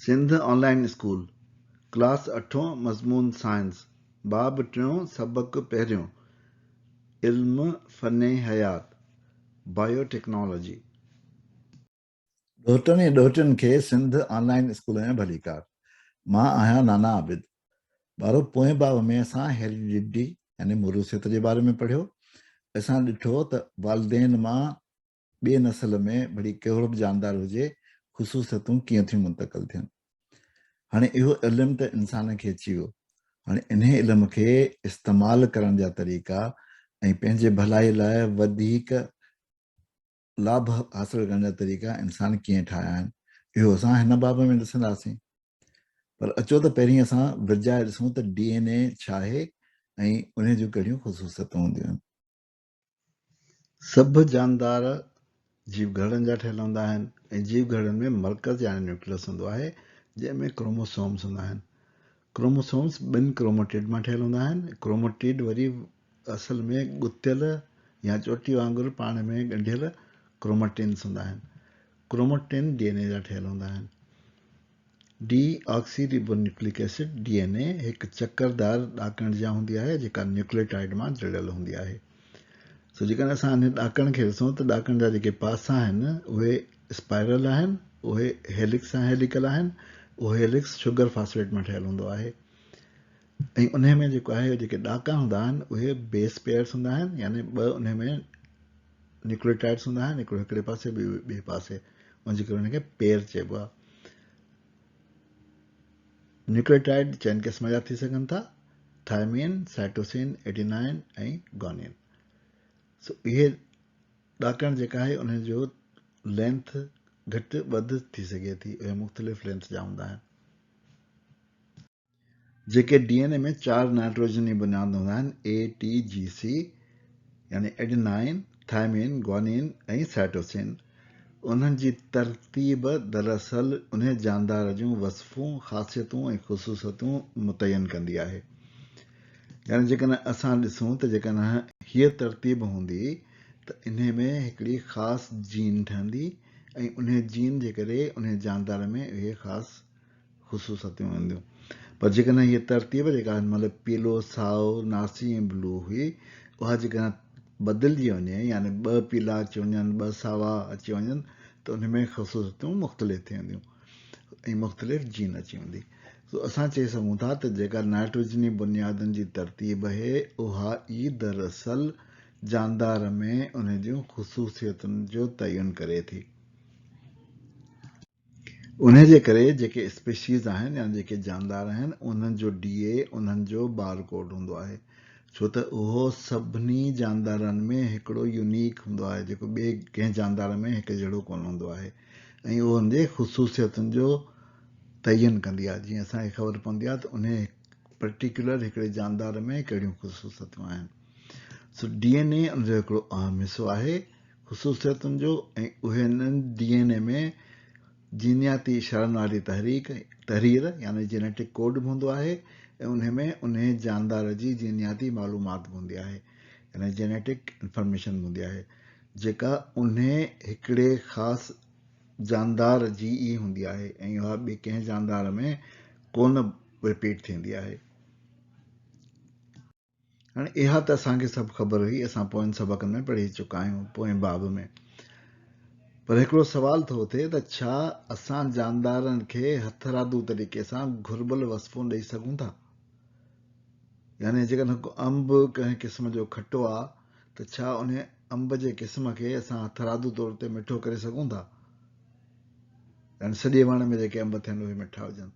سنڌ آن line school, class اٺون، مضمون science, باب ٽيون، سبق پهريون، علم فن حيات، بايو ٽيڪنالاجي. ڏوهٽن ۽ ڏوهٽين کي سنڌ آن لائين اسڪول ۾ ڀليڪار. مان آهيان نانا عابد. ٻارو پوئين باب ۾ اسان هيريڊيٽي يعني موروثيت جي باري ۾ پڙهيو. اسان ڏٺو ته والدين مان ٻئي نسل ۾ ڀلي ڪهڙو به جاندار هجي، خصوصيتون ڪيئن ٿيون منتقل ٿين. هاڻي اهو علم ته انسان کي اچي ويو، هاڻي انهي علم کي استعمال ڪرڻ جا طريقا ۽ پنهنجي ڀلائي لاء وڌيڪ لاڀ حاصل ڪرڻ جا طريقا انسان ڪيئن ٺاهيا آهن، اهو اسان هن باب ۾ ڏسنداسين. پر اچو ته پهرين اسان ورجائي ڏسون ته ڊي اين اي ڇا آهي ۽ انهي جون ڪهڙيون خصوصيتون هونديون آهن. سڀ جاندار جيوگهرڙن جا ٺهيل هوندا آهن ۽ جيوگهرڙن ۾ مرڪز يعني نيوڪليس هوندو آهي جنهن ۾ ڪروموسومز هوندا آهن. ڪروموسومز ٻن ڪروموٽيڊ مان ٺهيل هوندا آهن. ڪروموٽيڊ وري اصل ۾ ڳتيل يا چوٽي وانگر پاڻ ۾ ڳنڍيل ڪروماٽينز هوندا آهن. ڪروماٽين ڊي اين اي جا ٺهيل هوندا آهن. Deoxyribonucleic acid, D N A, هڪ چڪردار ڏاڪڻ جيان هوندي آهي جيڪا نيوڪليوٽائيڊ مان جڙيل هوندي آهي. سو جيڪڏهن اسان انهي ڏاڪڻ کي ڏسون ته ڏاڪڻ جا جيڪي پاسا آهن اهي اسپائرل آهن، اهي هيلڪس سان هيليڪل آهن، اهو هيلڪس شگر فاسفيٽ مان ٺهيل هوندو آهي ۽ انهي ۾ جيڪو آهي جيڪي ڏاڪا هوندا آهن اهي بيس پيئرس هوندا آهن يعني ٻه انهي ۾ نيوڪليوٽائيڊس هوندا آهن هڪڙو هڪڙي پاسي ٻيو ٻئي پاسي ان جي ڪري انهي کي پيئر چئبو آهي. نيوڪليوٽائيڊ چئن قسم جا ٿي سگهن ٿا، ٿائمين، سائٽوسين، ايڊينائن ۽ گونين. سو اهي ڏاڪڻ جيڪا آهي انهن جو لينٿ گهٽ وڌ ٿي سگهي ٿي، اهي مختلف لينٿ جا هوندا آهن. جيڪي ڊي اين اي ۾ چار نائٽروجني بنياد هوندا آهن اي ٽي جي سي يعني ايڊينائن، ٿائمين، گوانين ۽ سائٽوسين انهن جي ترتيب دراصل انهي جاندار جون وصفون، خاصيتون ۽ خصوصيتون متعين ڪندي آهي. يعني جيڪڏهن اسان ڏسون ته جيڪڏهن هيء ترتيب هوندي ته انهي ۾ هڪڙي خاص جين ٺهندي ۽ انهي جين جي ڪري انهي جاندار ۾ اهي خاص خصوصيتون هونديون پر جيڪڏهن هيء ترتيب جيڪا هن مهل پيلو، سائو، ناسي ۽ بلو هئي اها جيڪڏهن بدلجي وڃي يعني ٻه پيلا اچي وڃن ٻه ساوا اچي وڃن ته ان ۾ خصوصيتون مختلف ٿي وينديون ۽ مختلف جين اچي ويندي سو اسان چئي سگهون ٿا ته جيڪا نائٽروجني بنيادن جي ترتيب اهي اها ئي دراصل جاندار ۾ ان جون خصوصيتن جو تعين ڪري ٿي. انهيء جي ڪري جيڪي اسپيشيز آهن يا جيڪي جاندار آهن انهن جو ڊي اي انهن جو بار ڪوڊ هوندو آهي ڇو ته اهو سڀني جاندارن ۾ هڪڙو يونيڪ هوندو آهي جيڪو ٻئي ڪنهن جاندار ۾ هڪ جهڙو ڪونه هوندو آهي ۽ اهو ان جي خصوصيتن جو تعين ڪندي آهي جيئن اسان کي خبر پوندي آهي ته انهي پرٽيڪيولر هڪڙي جاندار ۾ ڪهڙيون خصوصيتون آهن سو ڊي اين اي ان جو هڪڙو اهم حصو آهي خصوصيتن جو ۽ اهي انهن ڊي اين اي ۾ جينياتي اشارن واري تحريڪ، تحرير، يعني جينيٽڪ ڪوڊ به هوندو آهي ۽ انهي ۾ انهي جاندار جي جينياتي معلومات به هوندي آهي يعني جينيٽڪ انفارميشن به هوندي آهي جيڪا انهي هڪڙي خاص جاندار جي ئي هوندي آهي ۽ اها ٻي ڪنهن جاندار ۾ ڪونه رپيٽ ٿيندي آهي. هاڻي اها ته اسان کي سڀ خبر هئي، اسان پوين سبقن ۾ پڙهي چڪا آهيون، پوئين باب ۾. پر هڪڙو سوال ٿو اٿي ته ڇا اسان جاندارن کي هٿرادو طريقي سان گهربل وصفون ڏئي سگهون ٿا؟ يعني جيڪڏهن ڪو انب ڪنهن قسم جو کٽو آ ته ڇا انهي انب جي قسم کي اسان هٿرادو طور تي مٺو ڪري سگهون ٿا؟ يعني سڄي وڻ ۾ جيڪي انب ٿين اهي مٺا هجن.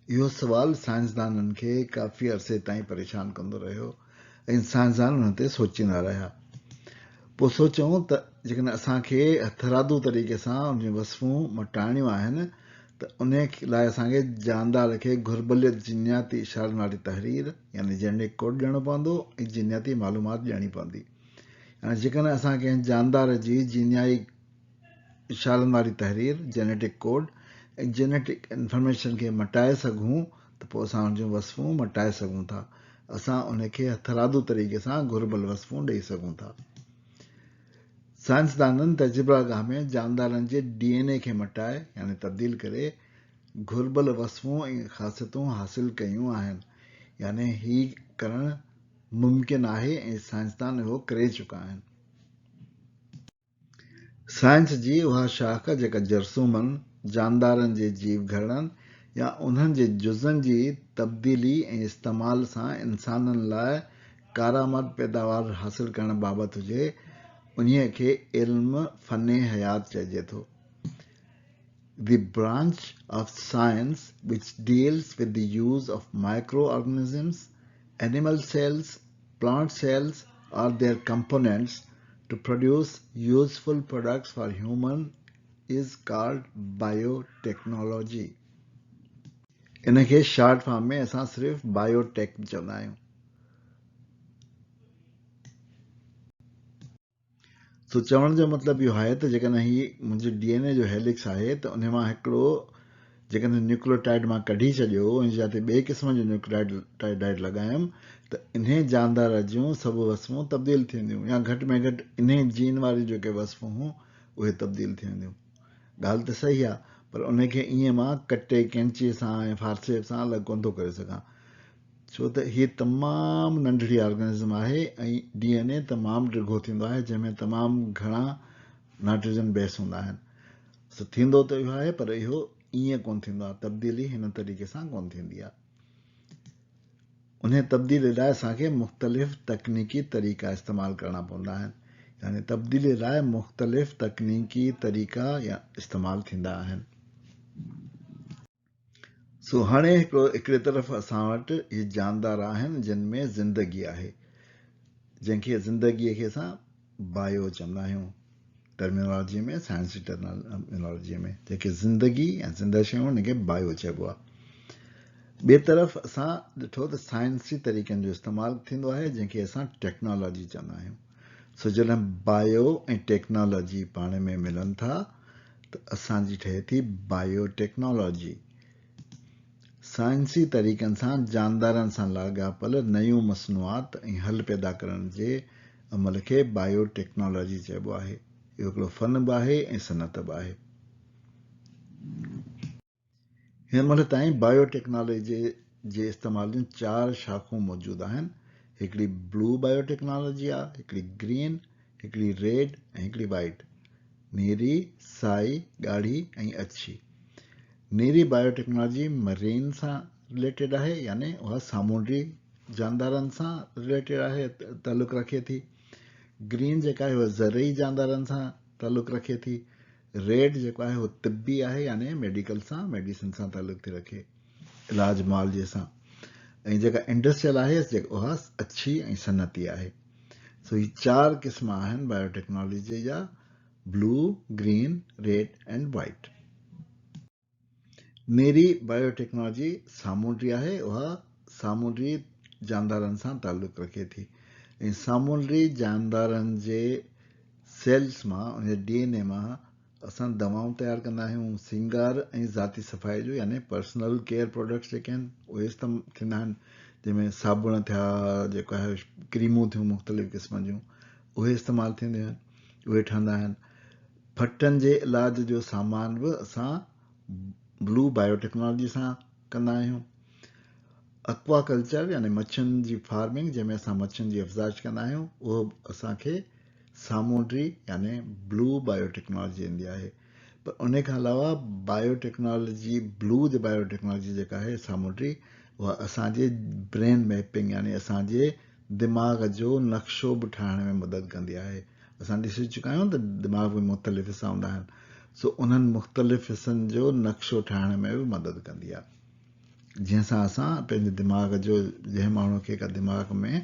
اهو سوال سائنسدانن کي ڪافي عرصي تائين پريشان ڪندو رهيو ۽ سائنسدان ان تي سوچيندا رهيا. پوء سوچيائون ته جيڪڏهن اسان کي هٿرادو طريقي سان ان جون وصفون مٽائڻيون آهن ته انهي لاء اسان کي جاندار کي گهربل جينياتي اشارن واري تحرير يعني جينيٽڪ ڪوڊ ڏيڻو پوندو ۽ جينياتي معلومات ڏيڻي پوندي. يعني جيڪڏهن اسان ڪنهن جاندار جي جينيائي اشارن واري تحرير، جينيٽڪ ڪوڊ ۽ جينيٽڪ انفارميشن کي مٽائي سگهون ته پوء اسان ان جون وصفون مٽائي سگهون ٿا. اسان ان کي هٿرادو طريقي سان گهربل وصفون ڏئي سگهون ٿا. سائنسدانن تجرباگاهه ۾ جاندارن جي ڊي اين اي کي مٽائي يعني تبديل ڪري گهربل وصفون ۽ خاصيتون حاصل ڪيون آهن. يعني هي ڪرڻ ممڪن آهي ۽ سائنسدان اهو ڪري چڪا آهن. سائنس جي اها شاخ جيڪا جرثومن، جاندارن جي جيوگهرڙن يا انهن جي جزن جي تبديلي ۽ استعمال سان انسانن لاء ڪارآمد پيداوار حاصل ڪرڻ بابت هجي، انهيء کي علم فن حيات چئجي ٿو. The branch of science which deals with the use of microorganisms, animal cells, plant cells or their components to produce useful products for human is called biotechnology. ان کي شارٽ فارم ۾ اسان صرف بايو ٽيڪ به چوندا آهيون. سو چوڻ جو مطلب اهو آهي ته جيڪڏهن هي منهنجي ڊي اين اي جو هيلڪس آهي ته ان مان هڪڙو جيڪڏهن نيوڪليوٽائيڊ مان ڪڍي ڇڏيو ۽ جاتي ٻئي قسم جو نيوڪليوٽائيڊ لڳايم ته انهي جاندار جون سڀ وصفون تبديل ٿي وينديون يا گهٽ ۾ گهٽ انهي جين واريون جيڪي وصفون هون اهي تبديل ٿي وينديون. ڳالهه ته صحيح آهي پر انهي کي ائين مان ڪٽي قينچي سان ۽ فارسيپ سان الڳ ڪونه ٿو ڪري سگهان ڇو ته هي تمام ننڍڙي آرگنزم آهي ۽ ڊي اين اي تمام ڊگهو ٿيندو آهي جنهن ۾ تمام گهڻا نائٽروجن بيس هوندا آهن. سو ٿيندو ته اهو آهي پر اهو ائين ڪونه ٿيندو آهي، تبديلي هن طريقي سان ڪونه ٿيندي آهي. انهيء تبديلي لاء اسان کي مختلف تڪنيڪي طريقا استعمال ڪرڻا پوندا آهن. يعني تبديلي لاء مختلف تڪنيڪي طريقا يا استعمال ٿيندا آهن. سو هاڻي هڪڙو هڪڙي طرف اسان وٽ اهي جاندار آهن جن ۾ زندگي آهي جنهن کي زندگيء کي اسان بايو چوندا آهيون ٽرمينالاجي ۾ سائنسي ٽرمينالاجي ۾ جيڪي زندگي يا زنده شيون ان کي بايو چئبو آهي ٻئي طرف اسان ڏٺو ته سائنسي طريقن جو استعمال ٿيندو آهي جنهن کي اسان ٽيڪنالاجي چوندا آهيون سو جڏهن بايو ۽ ٽيڪنالاجي پاڻ ۾ ملن ٿا ته اسان جي ٺهي ٿي بايو ٽيڪنالاجي. سائنسي طريقن سان جاندارن سان لاڳاپيل نيون مصنوعات ۽ حل پيدا ڪرڻ جي عمل کي بايو ٽيڪنالاجي چئبو آهي. اهو هڪڙو فن به آهي ۽ صنعت به آهي. هن مهل تائين بايو ٽيڪنالاجي جي استعمال جون چار شاخون موجود آهن، هڪڙي بلو بايو ٽيڪنالاجي آهي، هڪڙي گرين، هڪڙي ريڊ ۽ هڪڙي وائيٽ، نيري، سائي، ڳاڙهي ۽ اڇي. نيري بايو ٽيڪنالاجي مرين سان رليٽيڊ آهي يعني اها سامونڊي جاندارن سان رليٽيڊ آهي تعلق رکي ٿي. گرين جيڪا آهي اها زرعي جاندارن سان تعلق رکي ٿي. ريڊ جيڪو آهي اهو طبي آهي يعني ميڊيڪل سان ميڊيسن سان تعلق ٿي رکي علاج معالجي سان ۽ جيڪا انڊسٽريل آهي اها اڇي ۽ صنعتي آهي سو هي چار قسم آهن بايوٽيڪنالاجي جا blue green red and white نيري بايوٽيڪنالاجي سامونڊي آهي، اها سامونڊي جاندارن سان تعلق رکي ٿي ۽ سامونڊي جاندارن جي سيلز مان ان جي ڊي اين اي مان اسان دوائون تيار ڪندا آهيون، سينگار ۽ ذاتي صفائي جو يعني پرسنل ڪيئر پروڊڪٽس جيڪي آهن اهي استعمال ٿيندا آهن جنهن ۾ صابڻ ٿيا جيڪو آهي ڪريمون ٿيون مختلف قسمن جون اهي استعمال ٿينديون آهن اهي ٺهندا آهن ڦٽن جي علاج جو سامان به اسان بلو بايو ٽيڪنالاجي سان ڪندا آهيون. اڪوا ڪلچر يعني مڇين جي فارمنگ جنهن ۾ اسان مڇين جي افزائش ڪندا آهيون اهو به اسان کي سامونڊي يعني بلو بايو ٽيڪنالاجي ايندي آهي پر ان کان علاوه بايو ٽيڪنالاجي بلو جي بايو ٽيڪنالاجي جيڪا آهي سامونڊي اها اسان جي برين ميپنگ يعني اسان جي دماغ جو نقشو به ٺاهڻ ۾ مدد ڪندي آهي. اسان ڏسي چڪا آهيون ته دماغ ۾ مختلف حصا هوندا آهن سو انهن مختلف حصن جو نقشو ٺاهڻ ۾ به مدد ڪندي آهي جنهن سان اسان پنهنجي دماغ جو جنهن ماڻهو کي ڪا دماغ ۾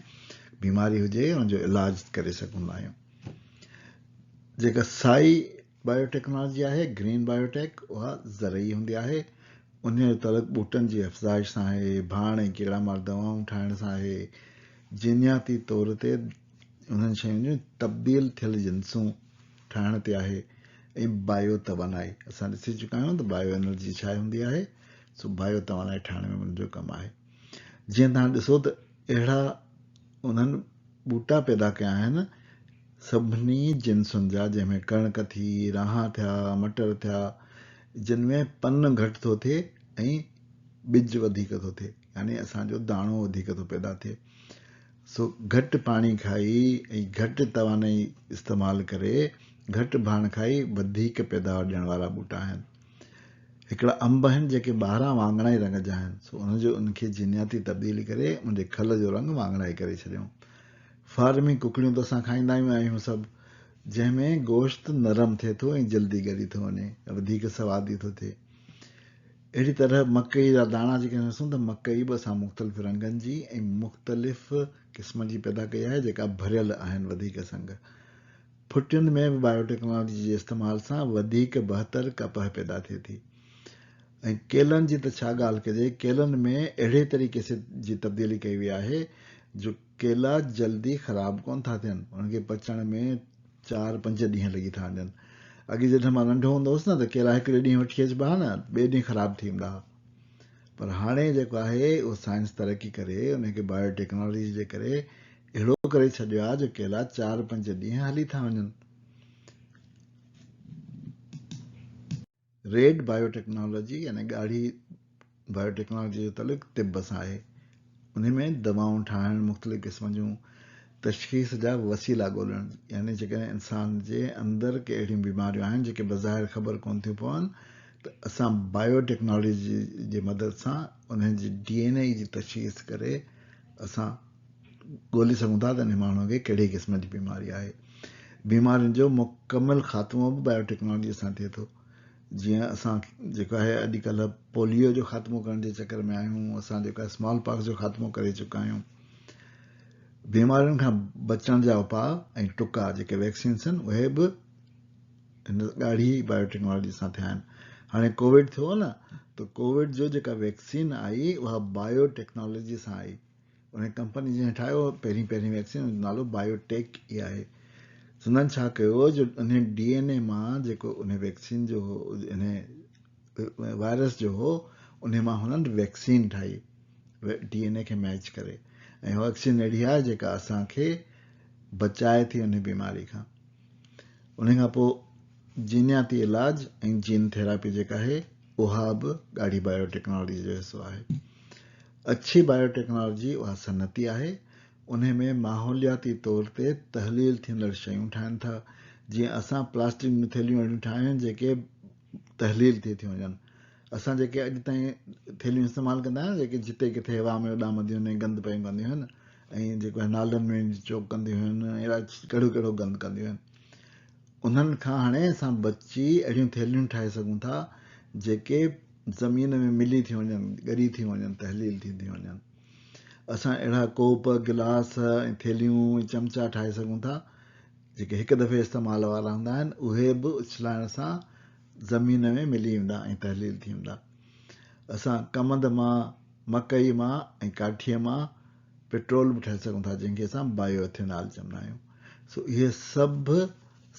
بيماري هجي ان جو علاج ڪري سگهندا آهيون جيڪا سائي بايوٽيڪنالاجي آهي گرين بايوٽيڪ اها زرعي هوندي آهي ان جو تعلق ٻوٽن جي افزائش سان آهي ڀاڻ ۽ ڪيڙا مار دوائون ٺاهڻ سان آهي جينياتي طور تي انهن شين جون تبديل ٿيل جنسون ٺاهڻ تي آهي ۽ بايو توانائي اسان ڏسي چڪا آهيون ته بايو انرجي ڇا هوندي آهي سو بايو توانائي ٺاهڻ ۾ ان جو ڪم آهي جيئن توهان ڏسو ته اهڙا انهن ٻوٽا پيدا ڪيا آهن سڀني جنسن جا جنهن ۾ ڪڻڪ ٿي راهان ٿيا مٽر ٿيا جن ۾ پن گهٽ ٿو ٿئي ۽ ٻج وڌيڪ ٿو ٿئي يعني اسان جو داڻو وڌيڪ ٿو پيدا ٿئي. سو گهٽ پاڻي کائي ۽ گهٽ توانائي استعمال ڪري گهٽ ڀاڻ کائي وڌيڪ پيداوار ڏيڻ وارا ٻوٽا آهن. هڪڙا انب آهن جيڪي ٻاهران واڱڻائي رنگ جا آهن سو ان جو ان کي جينياتي تبديلي ڪري ان جي کل جو رنگ واڱڻائي ڪري ڇڏيائون. فارمي ڪڪڙيون ته اسان کائيندا ئي آهيون سڀ جنهن ۾ گوشت نرم ٿئي ٿو ۽ جلدي ڳري ٿو وڃي وڌيڪ سوادي ٿو ٿئي. اهڙي طرح مڪئي جا داڻا جيڪڏهن ڏسون ته مڪئي به اسان مختلف رنگن جي ۽ مختلف قسم جي پيدا ڪئي آهي جيڪا ڀريل آهن وڌيڪ سنگ. ڦٽين ۾ به بايو ٽيڪنالاجي جي استعمال سان وڌيڪ بهتر ڪپهه پيدا ٿئي ٿي. ۽ ڪيلن جي ته ڇا ڳالهه ڪجي ڪيلن ۾ اهڙي طريقي سي جي تبديلي ڪئي وئي آهي جو ڪيلا جلدي خراب ڪونه ٿا ٿين، انهن کي پچڻ ۾ چار پنج ڏينهن لڳي ٿا وڃن. اڳي جڏهن مان ننڍو هوندو هوس نه ته ڪيلا هڪڙي ڏينهن وٺي اچبا ها نه ٻئي ڏينهن خراب ٿي ويندا ها. پر هاڻي جيڪو آهي اهو سائنس ترقي ڪري ان کي بايو ٽيڪنالاجي جي ڪري اهڙو ڪري ڇڏيو آهي جو ڪيلا چار پنج ڏينهن هلي ٿا وڃن. ريڊ بايو ٽيڪنالاجي يعني ڳاڙهي بايو ٽيڪنالاجي جو تعلق طب سان آهي. انهي ۾ دوائون ٺاهڻ، مختلف قسم جون تشخيص جا وسيلا ڳولڻ يعني جيڪڏهن انسان جي اندر ڪي اهڙيون بيماريون آهن جيڪي بظاهر خبر ڪونه ٿيون پون ته اسان بايو ٽيڪنالاجي جي مدد سان انهن جي ڊي اين اي جي تشخيص ڪري اسان ڳولي سگهون ٿا ته ان ماڻهوء کي ڪهڙي قسم جي بيماري آهي. بيمارين جو مڪمل خاتمو به بايو ٽيڪنالاجي سان ٿئي ٿو. جيئن اسان جيڪو آهي اڄڪلهه پوليو جو خاتمو ڪرڻ جي چڪر ۾ آهيون، اسان جيڪو آهي سمال پاڪس جو خاتمو ڪري چڪا آهيون. بيمارين کان بچڻ جا اپاء ۽ ٽڪا جيڪي ويڪسينس آهن اهي به هن ڳاڙهي بايو ٽيڪنالاجي سان ٿيا آهن. هاڻي ڪووڊ ٿيو نه ته ڪووڊ جو جيڪا ويڪسين آئي اها بايو ٽيڪنالاجي سان آئي. ان ڪمپني جنهن ٺاهيو پهرين پهرين ويڪسين ان جو نالو بايو ٽيڪ ئي آهي. سندن ڇا ڪيو جو ان ڊي اين اي مان جيڪو ان ويڪسين جو هو ان وائرس جو هو ان مان هنن ويڪسين ٺاهي ڊي اين اي کي ميچ ڪري ۽ ويڪسين اهڙي آهي جيڪا اسان کي بچائي ٿي ان بيماري کان. ان کان پوء جينياتي علاج ۽ جين ٿيراپي جيڪا آهي اها به ڳاڙهي بايو ٽيڪنالاجي جو حصو آهي. اڇي بايو ٽيڪنالاجي اها صنعتي آهي، انهي ۾ ماحولياتي طور تي تحليل ٿيندڙ شيون ٺاهين ٿا، جيئن اسان پلاسٽڪ جون ٿيلهيون اهڙيون ٺاهيون آهن جيڪي تحليل ٿي ٿيون وڃن. اسان جيڪي اڄ تائين ٿيلهيون استعمال ڪندا آهيون جيڪي جتي ڪٿي هوا ۾ اڏامنديون آهن ۽ گند پيون ڪنديون آهن ۽ جيڪو آهي نالن ۾ چوڪ ڪنديون آهن ۽ الائي ڪهڙو ڪهڙو گند ڪنديون آهن. انهن کان هاڻي اسان بچي اهڙيون ٿيلهيون ٺاهي سگهون ٿا جيڪي زمين ۾ ملي ٿيون وڃن، ڳري ٿيون وڃن، تحليل ٿي ٿيون وڃن. اسان اهڙا ڪوپ، گلاس ۽ ٿيلهيون ۽ چمچا ٺاهي سگهون ٿا، جيڪي هڪ دفعي استعمال وارا هوندا آهن، اهي به اڇلائڻ سان زمين ۾ ملي ويندا ۽ تحليل ٿي ويندا. اسان ڪمند مان، مڪئي مان ۽ ڪاٺيء مان پيٽرول به ٺاهي سگهون ٿا، جنهن کي اسان بايو ايٿينال چوندا آهيون. سو اهي سڀ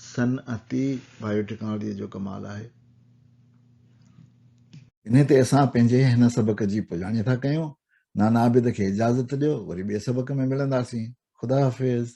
صنعتي بايو ٽيڪنالاجيء جو ڪمال آهي. انهيء تي اسان پنهنجي هن سبق جي پڄاڻي ٿا ڪيون. نانا عابد کي اجازت ڏيو، وري ٻئي سبق ۾ ملنداسين. خدا حافظ.